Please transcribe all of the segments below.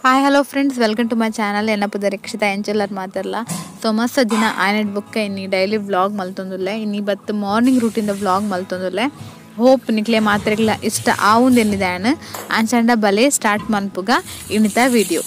Hi hello friends, welcome to my channel. ಎನ್ನ ಪುದರ್ ರಕ್ಷಿತಾ ಎಂಚೆಲ್ಲರ್ ಮಾತಾರಲ್ಲ. ಸೊ ಮಸ್ತ್ ದಿನ ಆನೆಟ್ ಬುಕ್ಕ ಇನ್ನಿ ಡೈಲಿ ವ್ಲಾಗ್ ಮಲ್ತೊಂದುಲ್ಲೆ. ಇನ್ನಿ ಬತ್ತು ಮಾರ್ನಿಂಗ್ ರೂಟಿಂದ ವ್ಲಾಗ್ ಮಲ್ತೊಂದುಲ್ಲೆ. ಹೋಪ್ ನಿಕ್ಲೆ ಮಾತ್ರೆಗ್ಲ ಇಷ್ಟ ಆವುಂದು ಎನ್ನಿದಾಣ ಅಂಚಂಡ ಬಲೆ ಸ್ಟಾರ್ಟ್ ಮನ್ಪುಗ ಇನ್ನಿತ ವಿಡಿಯೋ.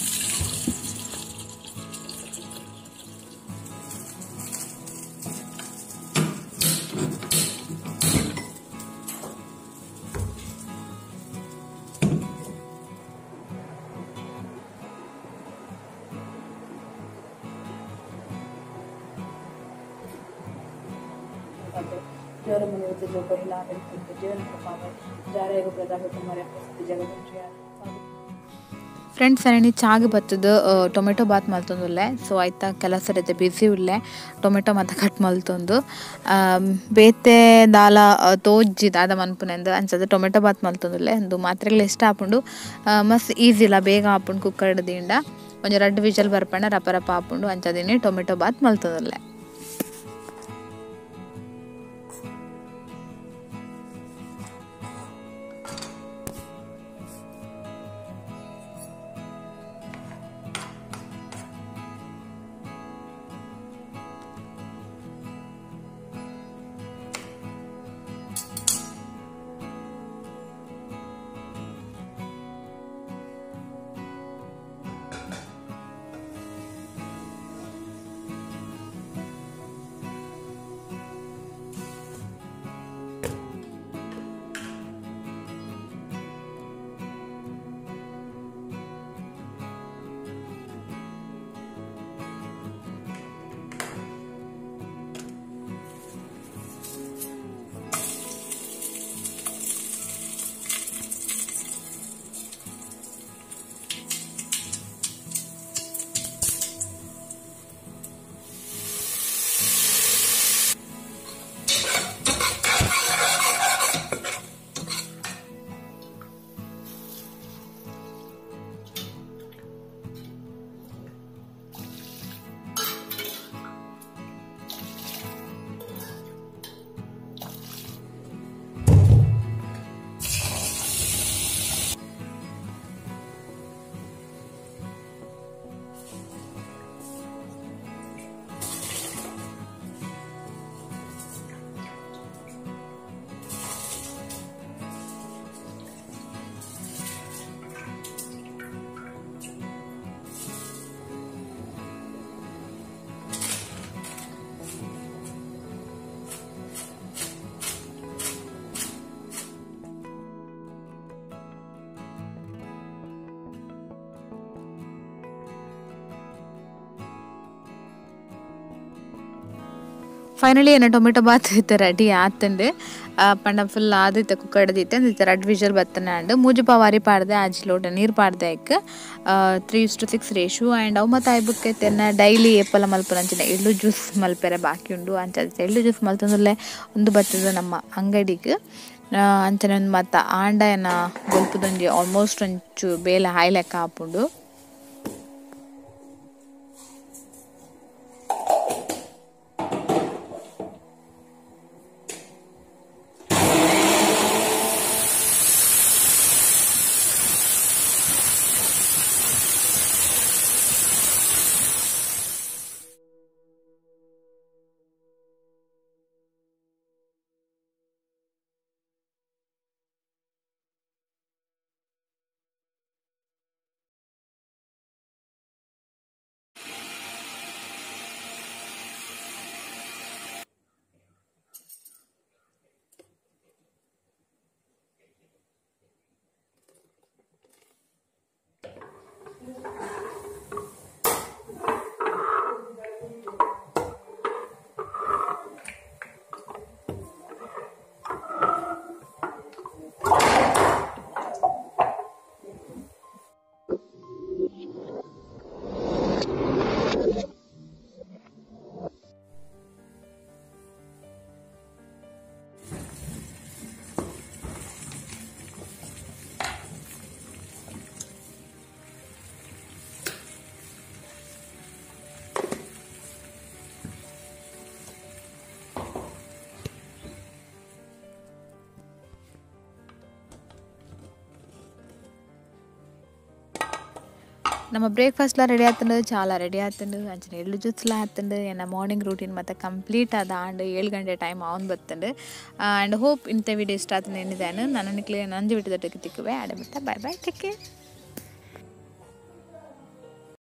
ಫ್ರೆಂಡ್ಸ್, ಅರಣಿ ಚಾಗ್ ಬತ್ತದು ಟೊಮೆಟೊ ಬಾತ್ ಮಲ್ತೊಂದುಲ್ಲೆ. ಸೊ ಆಯ್ತಾ ಕೆಲಸ ಇರುತ್ತೆ, ಬಿಸಿ ಉಲ್ಲೆ, ಟೊಮೆಟೊ ಮಾತ ಕಟ್ ಮಲ್ತೊಂದು ಬೇತೆ ದಾಲ ತೋಜಿ ದಾದ ಮನ್ಪುನೆಂದು ಅಂಚದ ಟೊಮೆಟೊ ಬಾತ್ ಮಲ್ತೊಂದುಲ್ಲೆ. ಒಂದು ಮಾತ್ರೆಗಳು ಇಷ್ಟ ಆಪುಂಡು, ಮಸ್ತ್ ಈಸಿ ಇಲ್ಲ, ಬೇಗ ಆಪುಂಡು. ಕುಕ್ಕರ್ ದಿಂಡ ಒಂಜಿ ರಡ್ಡ್ ವಿಜಲ್ ಬರ್ಪಂಡ ರಪ ರಪ ಆಪುಂಡು. ಅಂಚದಿನಿ ಟೊಮೆಟೊ ಬಾತ್ ಮಲ್ತೊಂದುಲ್ಲೆ. ಫೈನಲಿ ಏನ ಟೊಮೆಟೊ ಬಾತ್ ಇತ್ತೆ ರೆಡಿ ಆತಂಡು. ಪಂಡ ಫುಲ್ ಆದಿತ್ತೆ ಕುಕ್ಕರ್ ದಿತ್ತೆ ಇತ್ತೆ ರಡ್ ವಿಜಲ್ ಬತ್ತನೆ ಅಂಡ್ ಮೂಜು ಪಾವಾರಿ ಪಾಡ್ದೆ, ಆಜಿ ಲೋಟ ನೀರು ಪಾಡ್ದೆ. ಐಕ್ 3:6 ರೇಷು. ಆ್ಯಂಡ್ ಅವು ಮತ್ತು ಆಯ್ಬುಕ್ಕೆ ತೆನ್ನ ಡೈಲಿ ಏಪಲ ಮಲ್ಪುನಂಚಿನ ಎಳ್ಳು ಜ್ಯೂಸ್ ಮಲ್ಪೆರೆ ಬಾಕಿ ಉಂಡು. ಅಂಚ ಎಳ್ಳು ಜ್ಯೂಸ್ ಮಲ್ತೊಂದುಲ್ಲೆ. ಒಂದು ಬತ್ತದ ನಮ್ಮ ಅಂಗಡಿಗೆ ಅಂಚನೆ ಒಂದು ಮತ್ತು ಆಂಡ ಏನ ಬೊಲ್ಪುದೊಂಜಿ ಆಲ್ಮೋಸ್ಟ್ ಒಂಚು ಬೇಲೆ ಹಾಯ್ ಲೆಕ್ಕ ಆಪುಂಡು. ನಮ್ಮ ಬ್ರೇಕ್ಫಾಸ್ಟ್ಲ ರೆಡಿ ಆತುಂಡು, ಚಾಲ ರೆಡಿ ಆತುಂಡು, ಅಂಚನೆ ಎಳ್ಳು ಜ್ಯೂಸ್ಲ ಆತುಂಡು. ಎನ್ನ ಮಾರ್ನಿಂಗ್ ರೂಟೀನ್ ಮತ್ತೆ ಕಂಪ್ಲೀಟ್ ಆದ ಆಂಡ್ 7 ಗಂಟೆ ಟೈಮ್ ಆವೊಂದು ಬತ್ತುಂಡು. ಆ್ಯಂಡ್ ಹೋಪ್ ಇಂಥ ವಿಡಿಯೋ ಇಷ್ಟ ಆತುಂಡು ಎನ್ನಿದಾನು. ನಾನು ನಿಕ್ಲೆ ನಂಜು ವಿಡಿಯೋದೊಟ್ಟಿಗೆ ತಿಕ್ಕುವೆ. ಆಡ ಬಿಟ್ಟ ಬಾಯ್ ಬಾಯ್, ಟೇಕ್ ಕೇರ್.